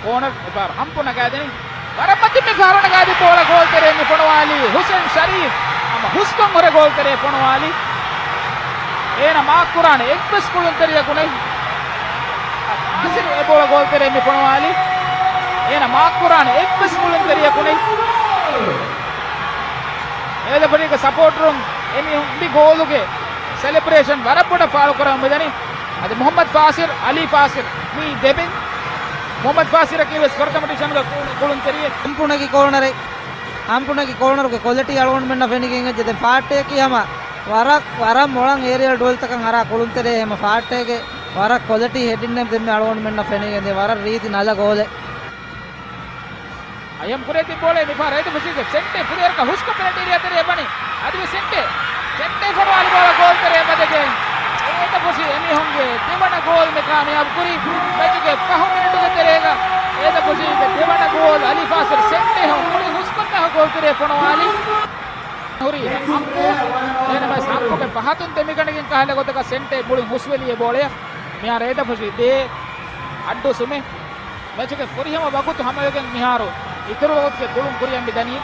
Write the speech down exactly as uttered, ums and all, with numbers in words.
ކޯނަރ މިފަހަރު ހަމްޕު ނަގާދެނީ. ވަރަށް މަތިން މިފަހަރު ނަގާދި ބޯޅަ ގޯލްތެރޭ މި ފޮނުވާލީ ހުސެން ޝަރީފް. ހަމަ ހުސްކޮށް ހުރެ ގޯލްތެރޭ ފޮނުވާލީ. އޭނަ މާކް ކުރާނެ އެއްވެސް ގުޅުންތެރިޔަކު ނެތް. ފާސިލް އެ ބޯޅަ ގޯލްތެރޭ މި ފޮނުވާލީ. އޭނަ މާކް ކުރާނެ އެއްވެސް ގުޅުންތެރިޔަކު ނެތް. އޭދަފަށީގެ ސަޕޯޓަރުން އެމީހުން މި ގޯލުގެ ސެލެބްރޭޝަން ވަރަށް ބޮޑަށް ފާޅުކުރަމުން މިދަނީ. އަދި މުހައްމަދު ފާސިލް، އަލީ ފާސިލް މި ދެބެން. މުހައްމަދު ފާސިލަކީ ވެސް ފުރަތަމަ ޑިވިޝަނުގެ ގުޅުންތެރިއެއް. ހަމްޕުނަކީ ކޯނަރެއް. ހަމްޕުނަކީ ކޯނަރުގެ ކޮލިޓީ އަޅުގަނޑުމެންނަށް ފެނިގެން އެއްޗެއް. ދެން ފާއްޓައަކީ ހަމަ ވަރަށް، ވަރަށް މޮޅަށް އޭރިއަލް ޑުއެލްތަކަށް އަރާ ކުޅުންތެރޭ ހަމަ ފާއްޓައިގެ ވަރަށް ކޮލިޓީ ހެޑިން އެމް ދެންމެ އަޅުގަނޑުމެންނަށް ފެނިގެން ދޭ ވަރަށް ރީތި ނަލަ ގޯލެއް. އަޔަމް ކުރޭތި ބޯޅަ މިފަހަރު އޭދަފަށީގެ ސެންޓޭ ފުރިހަރަކަށް ހުސްކޮށް ޕެނަލްޓީ އެރިއާ ތެރެއަށް ވަނީ. އަދިވެސް ސެންޓޭ، ސެންޓޭ ފޮނުވާލި ބޯޅަ ގޯލް ތެރެއަށް މަދެގެން އޭދަފަށީ އެމީހުންގެ ދެވަނަ ގޯލް މި ކާމިޔާބު ކުރީ. މެޗުގެ ފަހު މިނެޓުގެ ތެރޭގަ އޭދަފަށީގެ ދެވަނަ ގޯލް އަލީ ފާސިލް ސެންޓޭ ހަމަ މުޅި ހުސްކޮށް ގޯލް ތެރެއަށް ފޮނުވާލީ. ހުރީ ހަމްޕު. އޭނަ ވެސް ހަމްޕުގެ ފަހަތުން ދެމިގަނެގެން ކަހަލަ ގޮތަކަށް ސެންޓޭ މުޅި ހުސްވެލި އެ ބޯޅަޔަށް. މިހާރު އޭދަފަށީ ދޭ އައްޑޫ ސުމެ. މެޗުގެ ފުރިހަމަ ވަގުތު ހަމަވެގެން މިހާރު އިތުރު ވަގުތުގެ ގުޅުން ކުރިއަށް މިދަނީ.